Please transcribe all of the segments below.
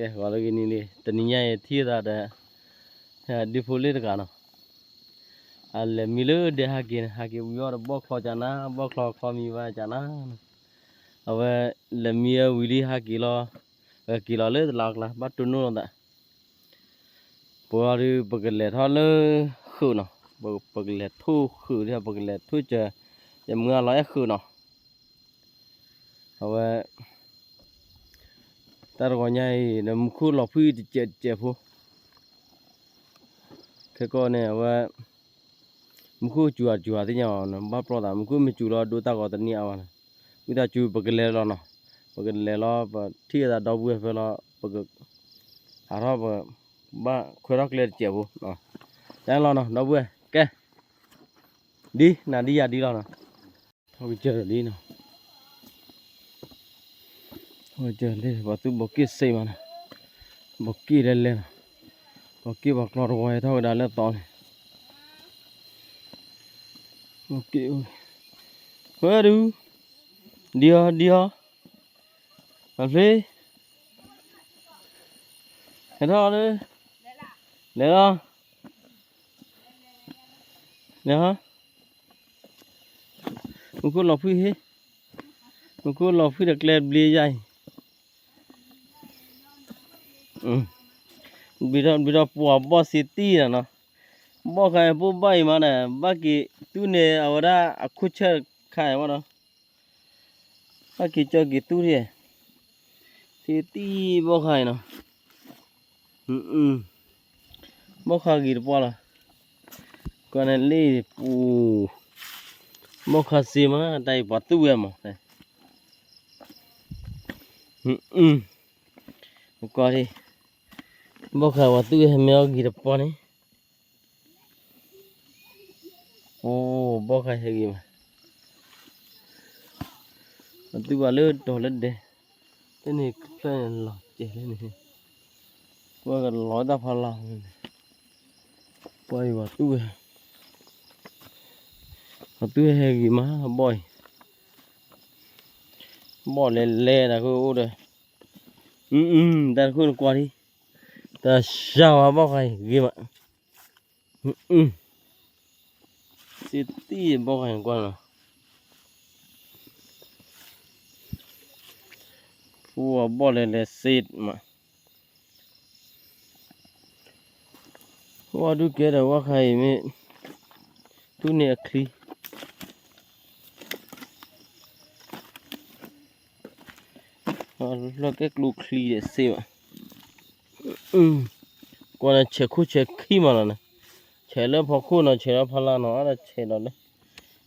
ကဲ ဂီၤလၢဂ့ၤနံၤလံ တနံၤညါအံၤထံၣ်သးဒီး ဒုဖိလ့ၣ်တဂၤနီၤ, အလဲၤမံလၢဒဲဟးက့ၤန့ၣ် ဟးက့ၤဝံၤအီၣ်ဒီးဘီၣ်ချီကနၤ ဘီၣ်ချီချီမံဘၣ်ကနၤ, အဝဲလဲၤမံဝံၤလံဟးက့ၤလီၤ, က့ၤလီၤလၢတလးကျါ ဘၣ်တိၢ်နီၣ်လိာ်သး ပဝဲဒုး ပကလဲၤထီၣ်လၢဃုာ်နီၤ, ပကလဲၤထိၣ်ဃုာ်ဒီး ပကလဲၤထိၣ်စၢၤ ယမုၢ်အလီၤအဲၣ်ဃုာ်နီၤ, အဝဲ တၢ်တဂီၤညါအံၤ မူခိၣ်လီၤဖှံတစဲးတစဲးဖိ ခဲကီၢ်န့ၣ် အဝဲ မူခိၣ်စူၤအစူၤသ့ၣ်ညါအီၤ ဘၣ်ပျီသး မူခိၣ်မ့ၢ်စူၤလီၤဒိတၢ်ဂီၤတနံၣ်အါဘၣ်န့ၣ်, ဝံသးစူၤ ပကလဲၤလီၤနီၤ, ပကလဲၤလီၤ ပထံၣ်အသးဒီပုၢ်ဝဲၢ်ဖဲလီၤ ပက ဟးထီၣ်ပ ဘၣ်ခွဲးထီၣ်ကျဲတစဲးဖိ, တၢ်လီၤနီၤ ဒီပုၢ်ဝဲၢ် ကဲ ဒ်နၤဒ်ယၤဒ်လီၤနီၤ, ထီၣ်ကစၢၢ်လံနီၤ, ထီၣ်ကစၢၢ်လံ ပှၤသူဘီးက့ၣ်စ့မးနီၤ, ဘီးက့ၣ်လဲၤလဲၤနီၤ, ဘီးက့ၣ်ပှၤကျီတဝီဟဲထီၣ်ကဒါလၢအသီန့ၣ်, ဘီးက့ၣ် ဝဲဒုး ဒံအီၤ ဒံအီၤ, မၤဖျ့ ဟဲထီၣ်လၢ လဲၤလီၤ လဲၤဟီ မူခိၣ်လီၤဖှံဟ့, မူခိၣ်လီၤဖှံဒီးကျဲဘျ့ယါအံၤ, ဘျ့ထီၣ်ဘျ့ထီၣ်ပှၤဘီၣ်စ့တံၢ်နီၤနီၤ, ဘီၣ်ခါအံၤပိၢ်ဘၣ်အံၤမးန့ၣ် ဘၣ်က့ၤသူန့ၣ် အဝဲဒၣ်အခိၣ်ဆၢၣ်ခါအံၤမးနီၤ ဘၣ်က့ၤကၠီက့ၤသူဒံး, စ့တံၢ်ဘီၣ်ခါအံၤနီၤ, ဘီၣ်ခါဂ့ၤတပှၢ်လီၤ, ကွၢ်န့ၣ်လ့ၣ်ပူၤ, ဘီၣ်ခါစ့မး တၢ်အံၤပှၤသူဝဲမး, ကွၢ်ဒံး, ဘီၣ်ခါပှၤသူဝဲဟဲမ့ၢ်အီၣ်ဂ့ၤတပှၢ်န့ၣ် အိၣ် ဘီၣ်ခါဟဲဂ့ၤမး, ပှၤသူဝဲလၢတီၤလၢဒဲ, တန့ၣ်ဖျၢၣ်န့ၣ်လီၤစဲးလၢန့ၣ်, ပှၤကလီၤတၢ်ဖီလာ်န့ၣ်, ပှၤအံၤပှၤသူဝဲ, ပှၤသူဝဲဟဲဂ့ၤမး ဘီၣ်အံၤ, ဘီၣ်လဲၤလဲၤတၢ်ခိၣ်အိၣ်ဒီး, တၢ်တခိၣ်နကွၢ်ဒံး, တၢ်စှၤဝဲဘီၣ်ခါအံၤဂ့ၤမး စ့တံၢ်ဘီၣ်ခါအံၤကွၢ်နီၤ, ပှၤဘီၣ်လဲၤလဲၤစ့မး, ဝဲဒုးကဲဒီးဝဲခါအံၤမ့ၢ် သူန့ၣ်အချံ လီၤကဲကျိချံဒီးစ့ဘၣ်, ကွၢ်န့ၣ် ဆဲးခိၣ်ဆဲးခံမးလီၤန့ၣ်, ဆဲးလၢဖီခိၣ်နီၤ ဆဲးလၢဖီလာ်နီၤ အါဒၣ်ဆဲးဒီးလၢ,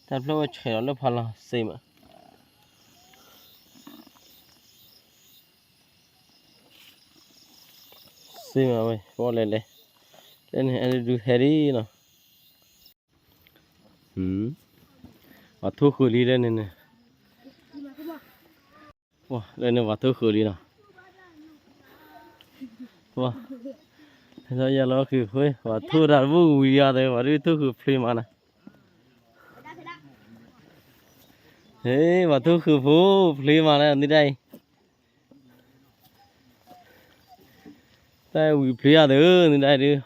တၢ်ဖျၢၣ်ဝဲဆဲးဒီးလၢဖီလာ်စ့မး, စ့မးဝဲ ဘီၣ်လဲၤလဲၤ, လၢန့ၣ် အဲၣ်ဒုးဟဲဒံးနီၤ, ပှၤထိၣ်ဃုာ်လံလၢန့ၣ်န့ၣ်, လၢန့ၣ်ပှၤထိၣ်ဃုာ်လံနီၤ, ပှၤ, ဟဲထီၣ်ယၤလီၤဃုာ်ဖိ, ပှၤထိၣ်တၢ်တဘူၣ်ဝံၤယၤသ့ ပှၤဒုးထိၣ်ဃုာ်ဖျ့မးနီၤ, ဟ့ ပှၤထိၣ်ဃုာ်ဖိ ဖျ့မးလၢနံၤဒၣ်အံၤ, တၢ်ဝံၤဖျ့ယၤသ့ နံၤဒၣ်အံၤဒုး,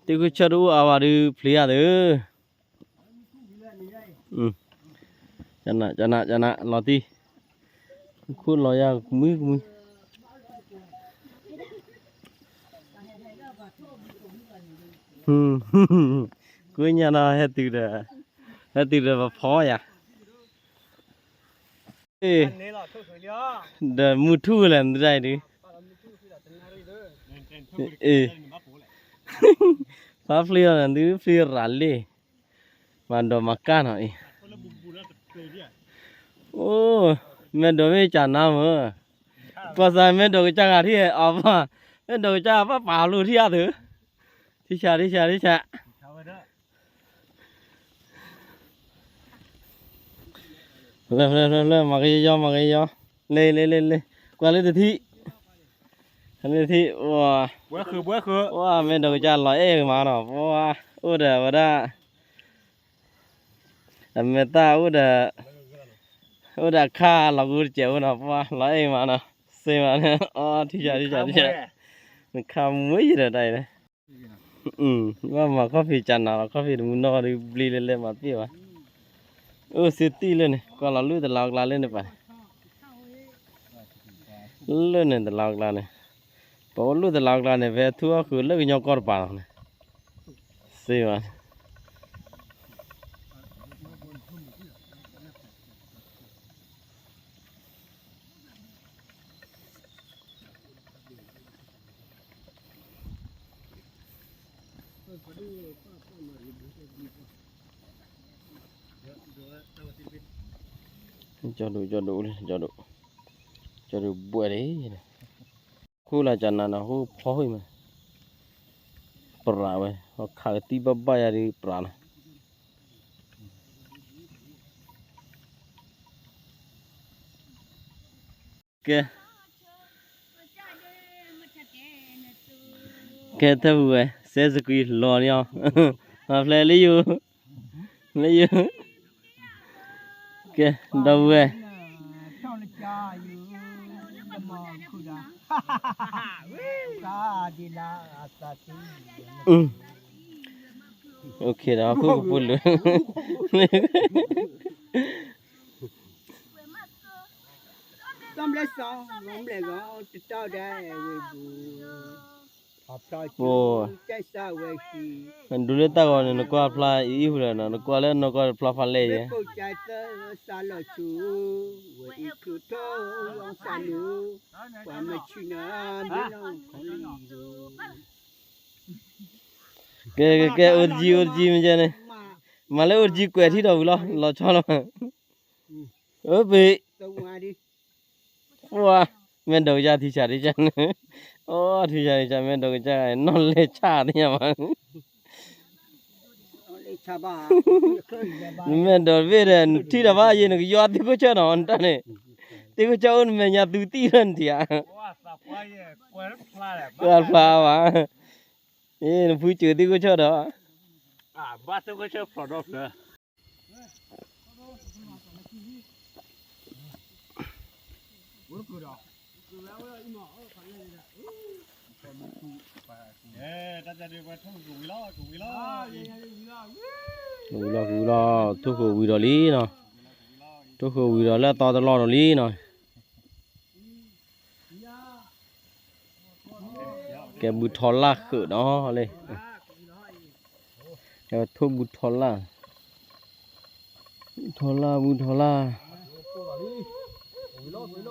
တ့ၢ်ခိၣ်ဆၢၣ်တအိၣ်အါဘၣ်ဒုး ဖျ့ယၤသ့, ကနး ကနး ကနး လီၤတံၢ်, ခိၣ်လီၤယၤကမှံကမှံ, ကွၢ်ညါနီၤ ဟဲတုၤဒီး ဟဲတုၤဒီးပဖီယၤ ဒီးမုၢ်ထူၣ်လဲၣ် နတၢ်အံၤဒုး, အ့ၣ်, ဖးဖျ့အီၤနၤဒုး ဖျ့ရၤလ့ၣ်, မၤဒိးမၤကၢ်နီၤအံၤ, အိၣ်, မ့ၢ်ဒိးမ့ၢ်ကၢ်နါမၢ်, ကွၢ်စးမ့ၢ်ဒိးကစၢ်ဂၤထံၣ်အီၤဘၣ်, မ့ၢ်ဒိးကစၢ်ဘၣ်ပာ်လိာ်ထံၣ်အါသု, ထံၣ်ဆး ထံၣ်ဆး ထံၣ်ဆး လၢ လၢ လၢ လၢ မၤကယီ မၤကယီ, လ့ လ့ လ့ လ့, ကွၢ်လၢတထံၣ်, လၢတထံၣ်, ဝါ, ဝါ မ့ၢ်ဒိးကစၢ်လီၤအဲၣ်မးနီၤ, ပှၤ, အိၣ်ဒီးဝဲဒၣ်, အမဲာ်သၣ်အိၣ်ဒီး, အိၣ်ဒီးအခါလီၤကူတစဲးဖိနီၤ, ပှၤ လီၤအဲၣ်မးနီၤ, စ့မး, အီ ထံဆး ထံဆး ထံဆး, နခးမွ့ယဲဒီးတၢ်အံၤ, ဘၣ်မၤခီၣ်ဖံးကနၤလီၤ, ခီၣ်ဖံးတမုၢ်နီၢ်ဒီးဘျ့လဲၤလဲၤမၤပ့ၢ်ဘၣ်, အိၣ်စ့တံၢ်လၢန့ၣ် ကွၢ်လီၤလူၢ်တလါအကျါလၢန့ၣ်ပၣ်, လၢန့ၣ်တလါအကျါန့ၣ်, ပအိၣ်လူၢ်တလါအကျါန့ၣ် ဖဲထူအီၣ်ဃုာ်လၢကညီကီၢ်တပၤလီၤန့ၣ်, စ့မး ကၠီဒိၣ် ကၠီဒိၣ်လံ ကၠီဒိၣ်, ကၠီဒိၣ်ဘှဲၣ်လံ, ခိၣ်လၢကနၤနီၤ ဟိၣ်ဖီဟိၣ်မး, ပြးဝဲ ခးကသံၣ်ဘၣ်ဘၣ်ယၤဒ်ပြးနီၤ. ကဲ, ကဲ ထၢၣ်ပူၤဝဲ စဲစကွံလီၤန့ၢ်အီၤ, မၤဖျဲးလၢယိာ်, လၢယိာ်, ကဲ, ဒီပုၢ်ဝဲၢ်, အိၣ်ခ့ဒီး ဟီၣ်ခိၣ်ကပူၤလၢ တၢ်ဘျဲစီ ဘျဲဂီၤ တတီဒၣ်ဝဲပူၤ, ပှၤ နဒိးလၢတၢ်ဂီၤန့ၣ် နကွၢ်ဖျါအံၤအံၤဖုလၢနီၤ, နကွၢ်လၢနီၢ်ကီၢ်တဖျါဖးလဲၢ်ယဲ, ကဲ ကဲ ကဲ အိၣ်တကံ အိၣ်တကံ မ့ၢ်ကဲန့ၣ်, မၤလၢအိၣ်တကံကွဲးထံၣ်ဒီးဝံၤလီၤ လီၤဆီလီၤ, အၢ ပ့ၤ ပှၤ မ့ၢ်ဒိးကစၢ်ထံဆးထံဆးန့ၣ်, အိ ထံဆးထံဆး မ့ၢ်ဒိးကစၢ် နီၢ်လဲၤဆၣ်သ့ၣ်ညါဘၣ်, နမ့ၢ်ဒိးတဘ့ၣ်ဒီး နထံၣ်ဒီးဘၣ်ယဲ နကယီသ့ၣ်ခိၣ်ဆၢၣ်နီၤ တၢ်န့ၣ်, သ့ၣ်ခိၣ်ဆၢၣ်အိၣ်နမဲာ်ညါသူသံၣ်လၢနထံၣ်ဧါ, ကွၢ်ဖျါဘၣ်, အ့ နဖုစၢၤသ့ၣ်ခိၣ်ဆၢၣ်ဒီး ဝံၤလီၤ ဝံၤလီၤ ထိၣ်ဃုာ်ဝံၤဒီးလံနီၤ, ထိၣ်ဃုာ်ဝံၤဒီးလၢအသီတလီၢ်ဒီးလံနီၤ, ကဲဘုထီလၢ်ဃုာ်နီၤလံ, ထိၣ်ဘုထီလၢ် ဘုထီလၢ် ဘုထီလၢ်,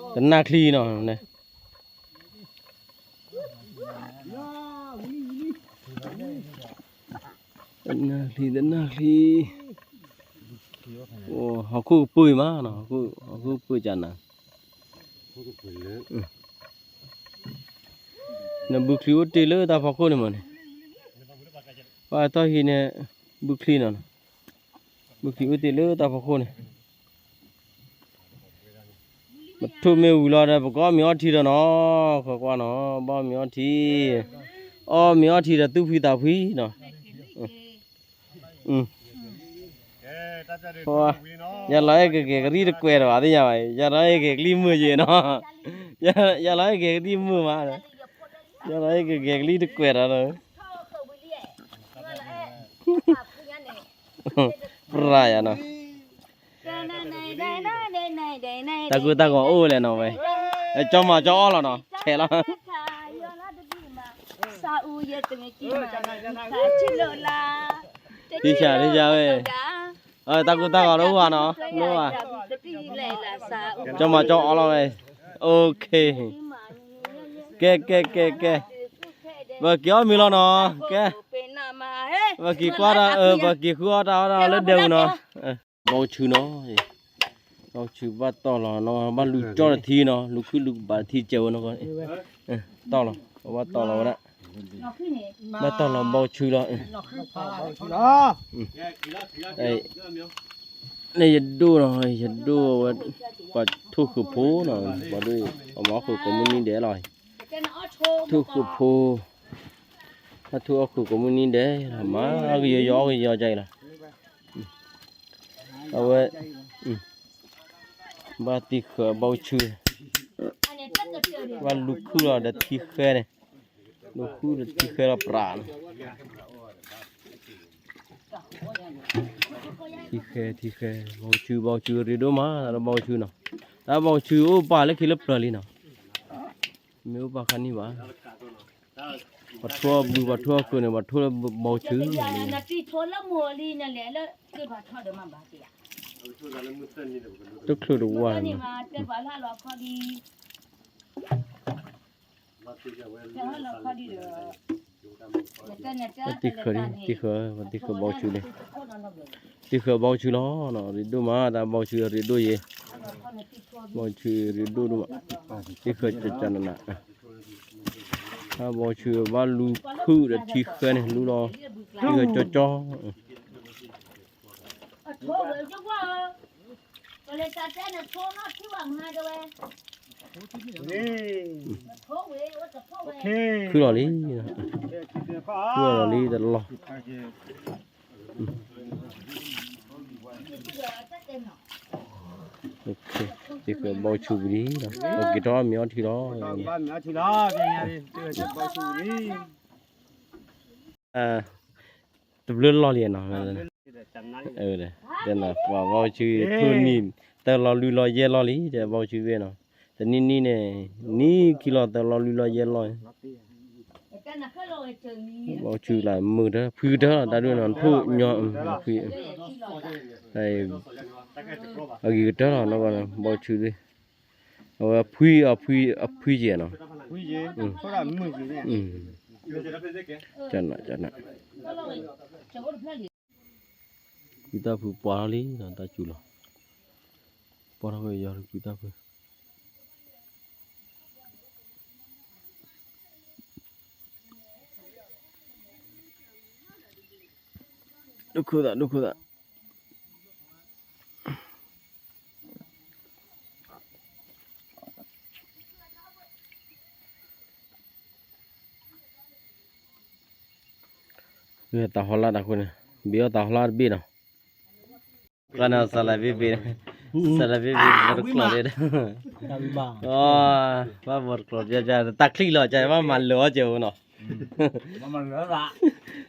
တနၢ်ချံနီၤ, တနၢ်ချံ တနၢ်ချံ, ဟီၣ်ခိၣ်ကပၢၢ်မးနီၤ, ဟီၣ်ခိၣ်ကပၢၢ်ကနၤ, နဘုချံအိၣ်တ့ၢ်လၢတၢ်ဖီခိၣ်န့ၣ်မးန့ၣ်, ပှၤတီၢ်ဟံးန့ၣ် ဘုချံနီၤ, ဘုချံအိၣ်တ့ၢ်လၢတၢ်ဖီခိၣ်န့ၣ်, ပထိၣ်မ့ၢ်ဝံၤလီၤဒီး ပကအီၣ်မ့ၤအီထံဒီးနီၤ, ကွၢ်ကွၢ်နီၤ, ဘၣ်အီၣ်မ့ၤအီထံ, အီၣ်မ့ၤအီထံဒီးသူၣ်ဖှံသးဖှံနီၤ, ယလီၤအဲၣ်ကဂဲၤကလံၣ်တကွဲးဒီးဘၣ်သ့ၣ်ညါဘၣ်, ယလီၤအဲၣ်ကဂဲၤကလံၣ်မုာ်ယဲနီၤ, ယလီၤအဲၣ်ကဂဲၤကလံၣ်မုာ်မး, ယလီၤအဲၣ်ကဂဲၤကလံၣ်တကွဲးဒီး ပြၤယၤနီၤ, တၢ်ကူတၢ်ဂီၤအိၣ်လဲၣ်နီၤဝဲ, ကၠီမၤကၠီအီၣ်လီၤနီၤ, ဆဲးလီၤ, ထံဆး ထံဆးဝဲ, တၢ်ကူတၢ်ဂီၤတအိၣ်ဘၣ်နီၤ, လိၣ်ဘၣ်, ကၠီမၤကၠီအီၣ်လီၤဝဲ, အိၣ်ခ့, ကဲ ကဲ ကဲ ကဲ, ပက့ၤအီၣ်မ့ၤလီၤနီၤ, ကဲ, ပက့ၤကွၢ်တၢ် ပက့ၤဃုအီၣ်တၢ်အီၣ်တၢ်လၢဒဲပူၤနီၤ, ဘီဆူနီၤ, ဘီဆူဘၣ်တီၢ်လီၤနီၤ, ဘၣ်လူၤကၠီတထံနီၤ, လူၤခုၣ်လူၤကဘၣ်တထံကဲဝဲနီၤ, တီၢ်လီၤ, ဘၣ်တီၢ်လီၤဝဲဒၣ်, ဘၣ်တီၢ်လီၤဘီဆူလီၤ, လၢယဒိၣ်နီၤ, ယဒိၣ်ဝဲ, ပှၤထိၣ်ဃုာ်ဖိနီၤ, ပှၤဒိၣ်, ပှၤမၤအီၣ်ဃုာ်ကိးမုၢ်နံၤဒဲးလီၤ, ထိၣ်ဃုာ်ဖိ, ဘၣ်ထိၣ်အီၣ်ဃုာ်ကိးမုၢ်နံၤဒဲး, မၤကယီယီကယီကၢအံၤလီၤ, အဝဲ, ဘၣ်သံဃုာ်ဘီဆူ, န့ၣ် ဘၣ်လူၤခုၣ်လီၤဒီးထံဃဲန့ၣ်, လူၤခုၣ်ဒီးထံဃဲလီၤပြးန့ၣ်, ထံဃဲ ထံဃဲ, ဘီဆူ ဘီဆူရ့ဒိၣ်မး တၢ်လၢဘီဆူနီၤ, တၢ်ဘီဆူအိၣ်ပာ်လၢခံလၢပျၢၤလံနီၤ, မ့ၢ်အိၣ်ပာ်ခါန့ၣ်ဘၣ်, ပှၤထိၣ်အဘု ပှၤထိၣ်အကျိၤန့ၣ် ပှၤထိၣ်လၢဘီဆူ, တချုးတဝါန့ၣ်, တံၢ်ဃၢၤလံ တံၢ်ဃၢၤ, တံၢ်ဃၢၤဘီဆူန့ၣ်, တံၢ်ဃၢၤဘီဆူလီၤ, ရ့ဒိၣ်မး တၢ်ဘီဆူရ့ဒိၣ်ယဲ, ဘီဆူရ့ဒိၣ်ဒိၣ်မး, တံၢ်ဃၢၤကကနန, တၢ်ဘီဆူဘၣ်လူၤခုၣ်ဒီးထံဃဲန့ၣ် လူလီၤ, တံၢ်ဃၢၤကက, ခုၣ်လီၤလံ, ခုၣ်လီၤလံတလီၢ်, တံၢ်ဃၢၤဘီဆူဝံၤလံ, က့ၤထီၣ်အီၣ်မ့ၤအီထံလီၤ, တဘျုးလီၢ်လံနီၤ, တဲနၤ ပှၤဘီဆူထိၣ်နံၣ် တၢလီၤလွံၢ်လီၤယဲၢ်လီၢ်လံ တဲဘီဆူဝဲနီၤ, တနံၣ်နံၣ်န့ၣ် နံၣ်ခံလီၤသၢလီၤလွံၢ်လီၤယဲၢ်လီၢ်, ဘီဆူလၢမုာ်တၢ် ဖှံကတၢၢ်လီၤ တၢ်ဒုးနီၤ ထိၣ်ညီ ဖှံ, အဂ့ၤကတၢၢ်လီၤ နီၢ်ကီၢ် ဘီဆူသ့ၣ်, အဝဲဖှံ အဖှံ အဖှံယဲၢ်နီၤ, ကနၣ်ကနၣ် ကွံာ်တၢ်ဖုပှၤထီၣ်လံ တၢ်စူၤလီၤ, ပှၤထီၣ်ဝဲယီၤကွံာ်တၢ်ဖု, ဒိၣ်ခိၣ်သး ဒိၣ်ခိၣ်သး, တၢ်ဟီလၢတၢ်ဃိန့ၣ် ဘ့ၣ်အီၣ်တၢ်ဟီလၢတဘ့ၣ်နီၤ, ကနၣ်စလၢဘ့ၣ်ဘ့ၣ်, စလၢဘ့ၣ်ဘ့ၣ် တကျိးဒၣ်, ဘၣ်ဘီတကျိးဒၣ် တၢ်ချံလီၤကဘၣ်မၤလၢာ်အီၣ်ကဲဧိၤနီၤ,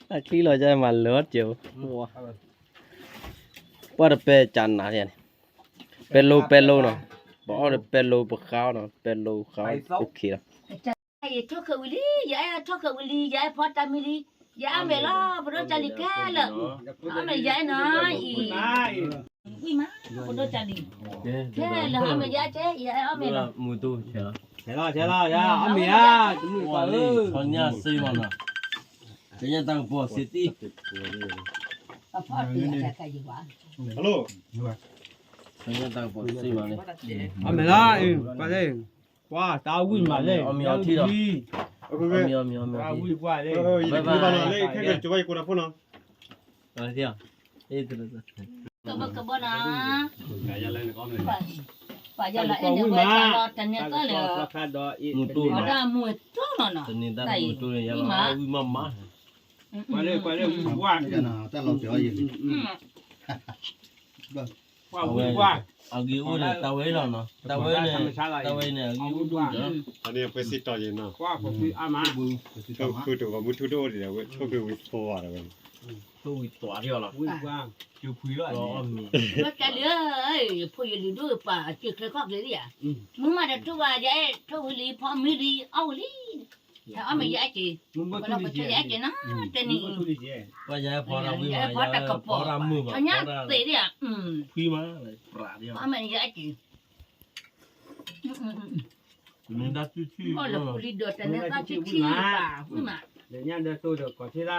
တၢ်ချံလီၤကမၤလၢာ်အီၣ်ကဲဧိၤ, ပှၤတပဲကနၤန့ၣ်, ပဲလိပဲလိနီၤ, ပအီၣ်ဒီးပဲလိပဃါအီၤနီၤ, ပဲလိဃါအီၤ OK လီၤ. ယထိၣ်ဃဲးဝံၤလံ ယအဲၣ်ထိၣ်ဃဲးဝံၤလံ ယအဲၣ်ဖီတၢ်မံလံ ယအီၣ်မ့ၤလီၤ ပဒိၣ်ကၢ်လံၤခဲလၢာ်, အီၣ်မ့ၤယအဲၣ်နီၤအံၤ, ဝံၣ်မး ပဒိၣ်ကၢ်လံၤ, ခဲလၢာ်အီၣ်မ့ၤယအဲၣ်ကဲ ယအဲၣ်အီၣ်မ့ၤလီၤ, ဆဲးလီၤ ဆဲးလီၤ ယအီၣ်မ့ၤဧါ, တမုၣ်ပှၤဧၢ, ညါစ့မးနီၤ, တညါတၢ်ကပီၤစ့တံၢ်, အဖီတၢ်တၢ်ယံၤဝါ, တညါတၢ်ကပီၤစ့မးန့ၣ်, အီၣ်မ့ၤလီၤ, ပှၤလၢ ပှၤတၢ်ဝံၣ်မးလဲၣ်, အီၣ်မ့ၤအီထံလီၤ, အီၣ်မ့ၤအီမ့ၤအီမ့ၤအီမ့ၤ, ဘၣ်ဘၣ်, ကဘၣ်ကဘီနီၤ, ပှၤယလၢအဲၣ်န့ၣ်ဝဲတၢ်လီၤတန့ၢ်ကီၢ်လၢာ်, အီၣ်ဒၣ်မူအတိၢ်နီၤနီၤ, တန့ၢ်တၢ်မူအတိၢ်န့ၣ် ယဘၣ်ဝံၣ်မးမး, ပှၤလၢ ပှၤလၢဝံၣ်ပှၢ် တၢ်လီၤတဲာ်အီၤယံၤ ပှၤဝံၣ်ပှၢ်, အဂ့ၤအိၣ်ဒီးတၢ်ဝဲလီၤနီၤ, တၢ်ဝဲန့ၣ်, တၢ်ဝဲန့ၣ် အဂ့ၤအိၣ်ဒိၣ်ဒီး, အန့ၣ်ပှဲၤစံးတီၤယံၤနီၤ, ပှၤဖိဖုအါမး, ပှၤဖိဖုဝံၤသိးဘၣ်တဝဲ, ဖိဝံၤသိးထီၣ်လီၤ, ဝံၣ်ပှၢ်, ကၠိဖှံလီၤ, ကၠိဖှံလီၤ, ဖိယလံၤဒိၣ်ပှၤစၢၢ်ချၢခီၣ်ချၢလံဧါ, မုၢ်မးတထူၣ်ဘၣ် ယအဲၣ်ထိၣ်ဝံၤလံ ဖီမံလံ အီၣ်ဝံၤလံ, အီၣ်မ့ၤယအဲၣ်က့ၤ, ပှၤလီၤပထၢယအဲၣ်က့ၤနီၤ, တနံၤအံၤ, ယအဲၣ်ဖီတၢ်မုာ်ဘၣ်, ဖီတၢ်ကပီၤ, ညါသ့ဒံးဧါ, ဖီမ့ၤယအဲၣ်က့ၤ, မ့ၢ်လၢပူၤလံဒီးတၢ်န့ၣ်တၢ်ထံထံဘၣ်, ဝံၣ်မး, လဲၤတီခါဒီးဒီးတကီၢ်သၣ်ပှၤဝံၣ်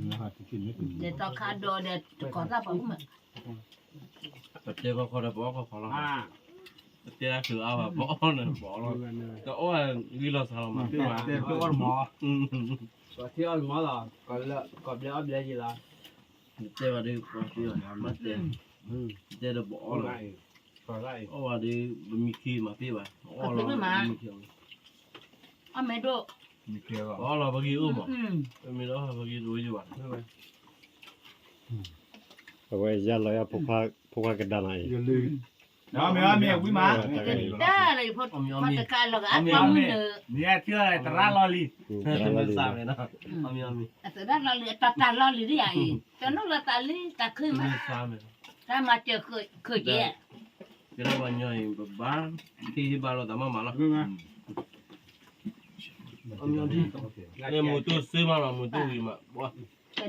မး ပတဲခီခီဒီးပအီၣ်ခီခီလီၤ, ပတဲဒၣ်ချုးအါဘၣ် ပအီၣ်န့ၣ်ပအီၣ်လီၤ, တအီၣ်ဂံၢ်လီၤဆါလီၤမး, ပှၤထံၣ်အီၣ်မးလီၤ, ကီၢ်ဘျဲအီၣ်ဘျဲယံၤလီၤ, တဲဘၣ်ဒီးပှၤထံၣ်အီၣ်မးတဲ, တဲဒီးပအီၣ်လီၤ, အီၣ်ဘၣ်ဒီး ပမံခ့မၤသ့ဘၣ်, အီၣ်လီၤ, အီၣ်မ့ၤဒိၣ်, ပအီၣ်လီၤပဂံၢ်အိၣ်မး, ပမ့ၢ်တအီၣ်ပဂံၢ်တအိၣ်ယဘၣ် အဝဲယၤလီၤယၤ ဖိခွါကဒါနၤအံၤ, မ့ၢ်အီၤမ့ၢ်ဝံမး, တၢ်လၢယဖိတကးလီၤဂာ်အီၤမ့ၢ်, မ့ၢ်အထံၣ်သရၣ်လီၤလံ, သရၣ်လီၤလံအတၢ်တၢ်လီၤလံဒ်ယၤအံၤ, တနီၣ်လၢသးလံတၢ်ခုမး, တၢ်မၤစၢၤခုက့ၤ, ကဲထီၣ်ပှၤညီအံၤ ပဘၣ်ဟ့ၣ်ဟ့ၣ်ဘၣ်လိာ်သးမးမးလီၤ, မူတူၢ်စ့မးလီၤ မူတူၢ်ဝံၤ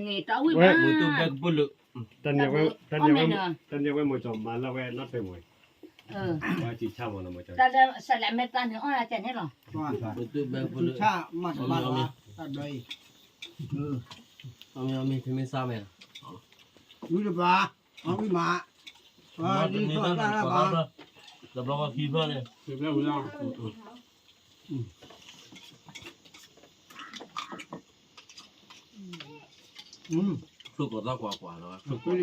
မး, မူတူၢ်ဘဲကပၢၢ်လၢ, တနံၤဝဲ, တနံၤဝဲမိၢ်ကၠီမၤလၢဝဲနီၢ်တဲမိၢ်, ဝဲစံးဆၣ်မးလီၤမိၢ်ကၠီ, တၢ်လၢစလဲးမဲာ်သၣ်န့ၣ်အီၣ်ယၤကဲန့ၣ်လီၤ, မူတူၢ်ဘဲကပၢၢ်လၢ, စံးဆၣ်မၤတဘၣ်လီၤ, တၢ်ဒၢအံၤ, အီၣ်မ့ၢ်အီၣ်မ့ၢ်ဖဲမ့ၢ်စၢ်မဲာ်, ဝံတဘၣ်, အီၣ်ဝံမး, တဘျီဝဲခံဖျၢၣ်န့ၣ်, ဖျိၣ်ကိးသၣ်ကွၢ်ကွၢ်လီၤ, ဖျိၣ်ကိး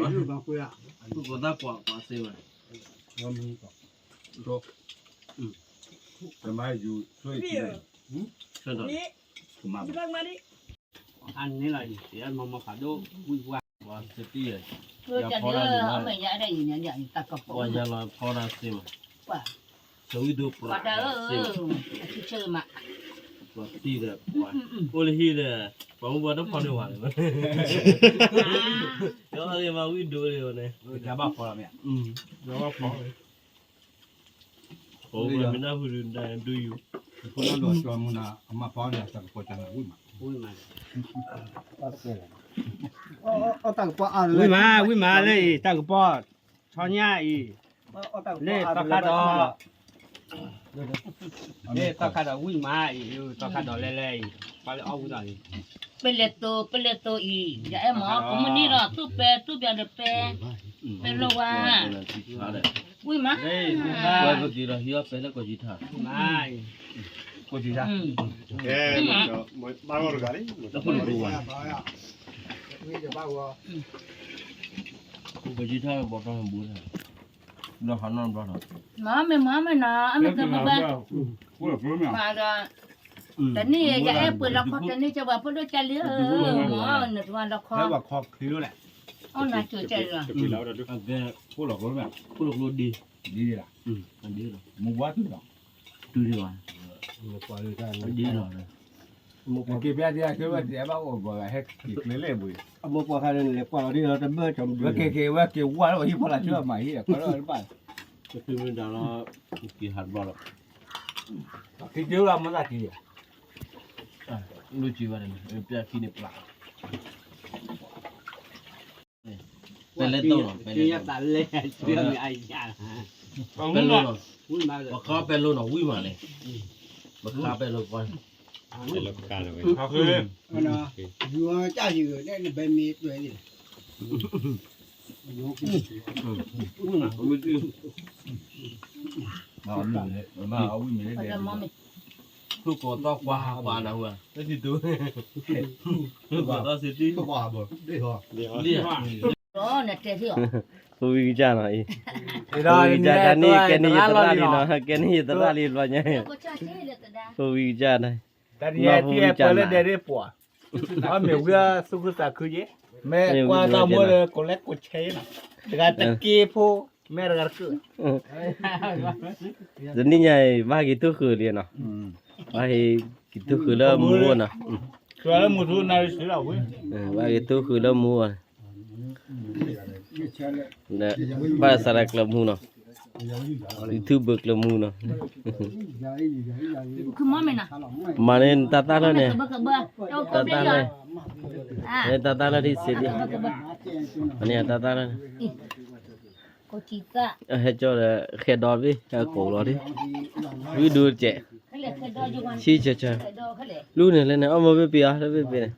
သၣ်ကွၢ်ကွၢ်စ့မး, ကမၤယူၤဆွဲ, ကမၤ, အန့ၣ်လီၤ, မ့ၢ်မၤဖးဒိၣ်ဝံၣ်ဝါ, ပှၤစတံၢ်, ယၤဖီဒၣ်န့ၣ်မး, ပှၤယၤလီၤဖီဒၣ်စ့မး, ကဝံၣ်ဒိၣ်ပြးစ့မး, ပှၤစတံၢ်ဒီး, အိၣ်လၢဟံၣ်ဒီး, ပှၤမုၢ်ပှၤတဖီန့ၢ်ဝဲလၢၤ, ကမၤဝံၣ်ဒိၣ်လၢၤန့ၣ်, ဘၣ်ဖီလီၤမ့ၢ်, ဘၣ်ဖီ ပမ့ၢ်နၢ်ဟူဒုးဒုးယူၤ, ဖိလၢလီၤကၠီမူနၤ အမၤဖီန့ၣ် တၢ်ကပီၤတၢ်ဝံၣ်မး, ဝံၣ်မး, ဝံၣ်မးလၢအံၤ တၢ်ကပီၤ, ဆီညါအံၤ, လၢသီခါဒီး, လၢသီခါဒီးဝံၣ်မးအံၤ, သီခါဒီးလဲၤလဲၤအံၤ, ပှၤလၢအီၣ်ဝံၣ်ဒီးအံၤ, ပလဲၤတိၤ ပလဲၤတိၤအံၤ, ယအဲၣ်မး ကမုၢ်နံၤဒီး သူၣ်ပဲ သူၣ်ပျးဒီးပဲ, ပဲလိာ်ဝါ, ဝံၣ်မး, ဝံၣ်မး, မၤမ့ၢ်မၤမ့ၢ်နီၤ အမ့ၢ်ကမၢဘၣ်, တနံၣ်ယအဲၣ်ပှ့ၤလီခီ တနံၣ်ကဝဲဖိဒိၣ်ကလံဧၢ, မ့ၢ်နတဝါလီခီ, အီၣ်နၤစၢၤကလံလီၤ, မူဝါတုၤလီၤ, တုၤလီၤ, က့ၤဖဲဒ်အခဲဝဲ တဘၣ်အိၣ်ဘၣ် ဟဲက့ၤကျဲလဲၣ်ဘှံး, အမိၢ်ပှၢ်ခါန့ၣ် လဲၤကွၢ်လီၤဒ်လီၤ တဘၣ်ကီ, ဝဲက့ၤက့ၤဝဲက့ၤဝါလီၤ ဟံၣ်ဖီလာ်ဆၢမၤဟံၣ် ကွၢ်လီၤတဘၣ်, ကသုမ့ၢ်တၢ်လီၤ, က့ၤဟးတဘျီလီၤ, က့ၤက့ၤဝဲမၤသးက့ၤ, လူကံဘၣ်န့ၣ် ပျၢ်ခံန့ၣ်ပျၢ် ပဲလဲၣ်တိၢ်လီၤ, ပဲလဲၣ်တိၢ်, ပဲလိၢ်နီၤ, ပခါပဲလိၢ်နီၤ ဝံၣ်မးလဲၣ်, ပခါပဲလိၢ်ကွၢ်, ယူၤကၢ်ယူၤန့ၣ် နဘဲမ့ၢ်တွဲၤန့ၣ် မ့ၢ်ဝံၣ်မးလဲၣ်, ဖုကိးသီကွၢ်ကွၢ်နၤဟူဧါ, ဖုကိးသီစ့တံၢ်, ဖိဝံကစၢ်နီၤအံၤ, ဖိဝံကစၢ်တၢ်န့ၣ် ကဲန့ၢ်ယသရၣ်လံနီၤ, ကဲန့ၢ်ယသရၣ်လံဘျီညါ, ဖိဝံကစၢ်န့ၣ်, တၢ်န့ၣ်ထံၣ်ပှဲၤလၢဒဲးဒ့ၣ်ပှၤ, အမ့ၢ်ဝံၤသူၣ်ခုသးခုက့, မ့ၢ်ကွၢ်တၢ်မိၢ်လၢကိးလဲၣ်ကိးဆဲးနီၤ, တဂၤတက့ဖိ, မ့ၢ်တဂၤတက့ တနံၣ်ညါအံၤ ဘၣ်က့ၤထူၣ်ဃုာ်လံနီၤ, ဘၣ်က့ၤထူၣ်ဃုာ်လၢမူအိၣ်နီၤ, ဘၣ်က့ၤထူၣ်ဃုာ်လၢမူအိၣ်, ဘၣ်စးဒၣ်ကျၢၤမူနီၤ, YouTube ကျၢၤမူနီၤ, မၤန့ၢ်တၢ်သၣ်လၢန့ၣ်, တၢ်သၣ်လၢ, တၢ်သၣ်လၢဒ်စ့ဒ်, မၤန့ၢ်တၢ်သၣ်လၢန့ၣ် ဟဲကၠီဒီး ဃဲဒီဘ့ၣ် ဟဲကိးလီၤဒ်, ဝံၣ်ဒိၣ်တစဲး, ဆံဆၢဆၢ, လူန့ၣ်လဲၣ်န့ၣ် အီၣ်မ့ၢ်ဘ့ၣ်ပ့ၤအီၤ တဘ့ၣ်ပ့ၤန့ၣ်,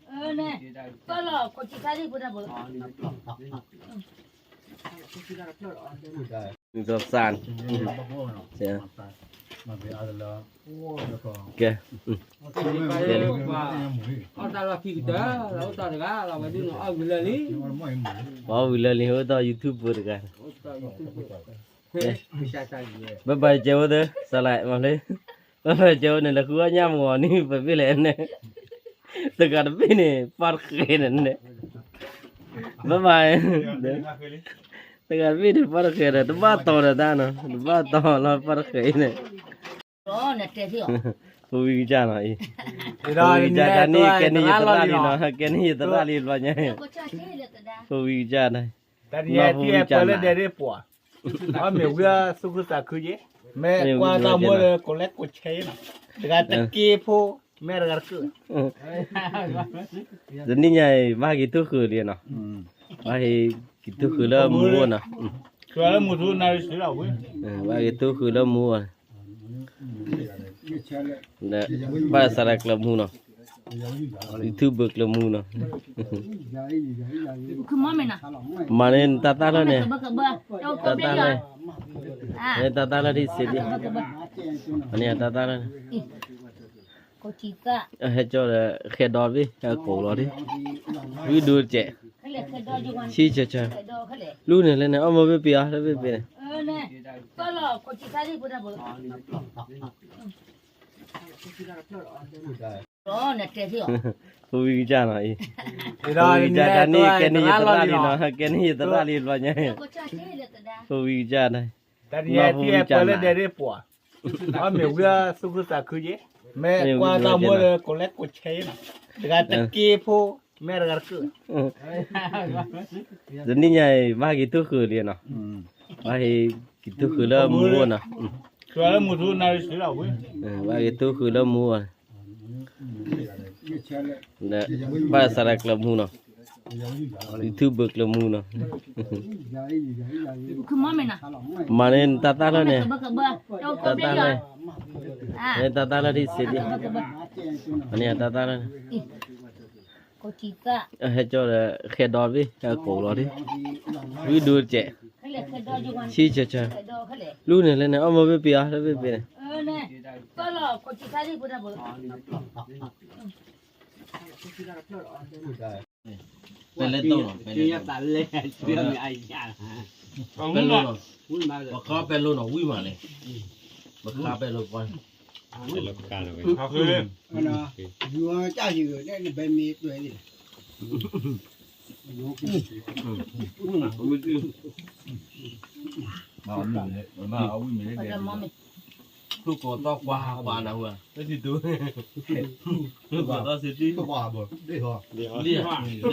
ကဲ, ကဲ, ပှၤဝံၤလၢလံ အိၣ်ဒီး YouTube တဂၤ, ဘၣ်ဘၣ်ကဲဝဲသ့ စလၢ်မၤလၢ, ဘၣ်ဘၣ်ကဲဝဲန့ၣ် လဲၤဃုအီၣ်ညၣ်မီၤန့ၣ် ပမ့ၢ်လဲၣ်န့ၣ်, တဂၤတဘ့ၣ်န့ၣ် ပၢ်တဃဲန့ၣ်န့ၣ်, ဘၣ်ဘၣ်, တၢ် တဂၤတဘ့ၣ်န့ၣ် ပှၢ်တဃဲးဒီး တဘၣ်တီၤဒီးတၢ်နီၤ, တဘၣ်တီၤလီၤ ပှၢ်တဃဲးအံၤန့ၣ်, ဖိဝံကစၢ်နီၤအံၤ, ဖိဝံကစၢ်တၢ်န့ၣ် ကဲန့ၢ်ယသရၣ်လံနီၤ, ကဲန့ၢ်ယသရၣ်လံဘျီညါ, ဖိဝံကစၢ်တၢ်, မ့ၢ်ဖိဝံကစၢ်နီၤ, မ့ၢ်ဝံကစၢ်နီၤ, တနံၤညါအံၤ ဘၣ်က့ၤထူၣ်ဃုာ်လံနီၤ, ဘၣ်က့ၤထူၣ်ဃုာ်လၢမူအီၤနီၤ, ဘၣ်က့ၤထူၣ်ဃုာ်လၢမူအီၤ, ဘၣ်စးဒၣ်ကျၢၤမူနီၤ, YouTube ကျၢၤမူနီၤ, မၤန့ၢ်တၢ်သၣ်လၢန့ၣ်, တၢ်သၣ်လၢ, တၢ်သၣ်လၢဒ်စ့ဒ်, မၤန့ၢ်တၢ်သၣ်လၢန့ၣ် ဟဲကၠီဒီး ဃဲဒီဘ့ၣ် ဟဲကိးလီၤဒ်, ဝံဒိတကဲး, ဆံဆၢဆၢ, လူန့ၣ်လဲၣ်န့ၣ် အီၣ်မ့ၢ်ဘ့ၣ်ပ့ၤအီၤ တဘ့ၣ်ပ့ၤန့ၣ်, ဖိဝံကစၢ်နီၤအံၤ, ဖိဝံကစၢ်တၢ်န့ၣ် ကဲန့ၢ်ယသရၣ်လံနီၤ, ကဲန့ၢ်ယသရၣ်လံဘျီညါ, ဖိဝံကစၢ်တၢ်, မ့ၢ်ဖိဝံကစၢ်နီၤ မ့ၢ်ကွၢ်တၢ်မူလၢကိးလဲကိးဆဲနီၤ, တဂၤတက့ဖိ, မ့ၢ်တဂၤတက့, တနံၤညါအံၤ ဘၣ်က့ၤထူၣ်ဃုာ်လံနီၤ, ဘၣ်က့ၤထူၣ်ဃုာ်လၢမူအီၤနီၤ, ဘၣ်က့ၤထူၣ်ဃုာ်လၢမူအီၤ, ဘၣ်စးဒၣ်ကျၢၤမူနီၤ, YouTube ကျၢၤမူနီၤ, မၤန့ၢ်တၢ်သၣ်လၢန့ၣ်, တၢ်သၣ်လၢ, တၢ်သၣ်လၢဒ်စ့ဒ်, မၤန့ၢ်တၢ်သၣ်လၢန့ၣ်, ဟဲကၠီဒီး ဃဲဒီဘ့ၣ် ဟဲကိးလီၤဒ်, ဝံဒိတကဲး, ဆံဆၢဆၢ, လူန့ၣ်လဲၣ်န့ၣ် အီၣ်မ့ၢ်ဘ့ၣ်ပ့ၤအီၤ တဘ့ၣ်ပ့ၤန့ၣ်, ပဲလဲၣ်တိၣ်နီၤ, ပဲလဲၣ်တိၣ်, ပဲလိနီၤ, ပဃါပဲလိနီၤ ဝံၣ်မးလဲၣ်, ပဃါပဲလိကွၢ်, ယူၤကၢ်ယုၤန့ၣ် နဘဲမ့ၢ်တွဲၤန့ၣ်, မ့ၢ်အဝံၣ်မ့ၢ်လဲၣ်, ကျိကိးသီၣ်ကွၢ်ကွၢ်နၤဝဲ, တထံၣ်တူ, ကျိကိးသီၣ်စ့တံၢ်, လံဧါ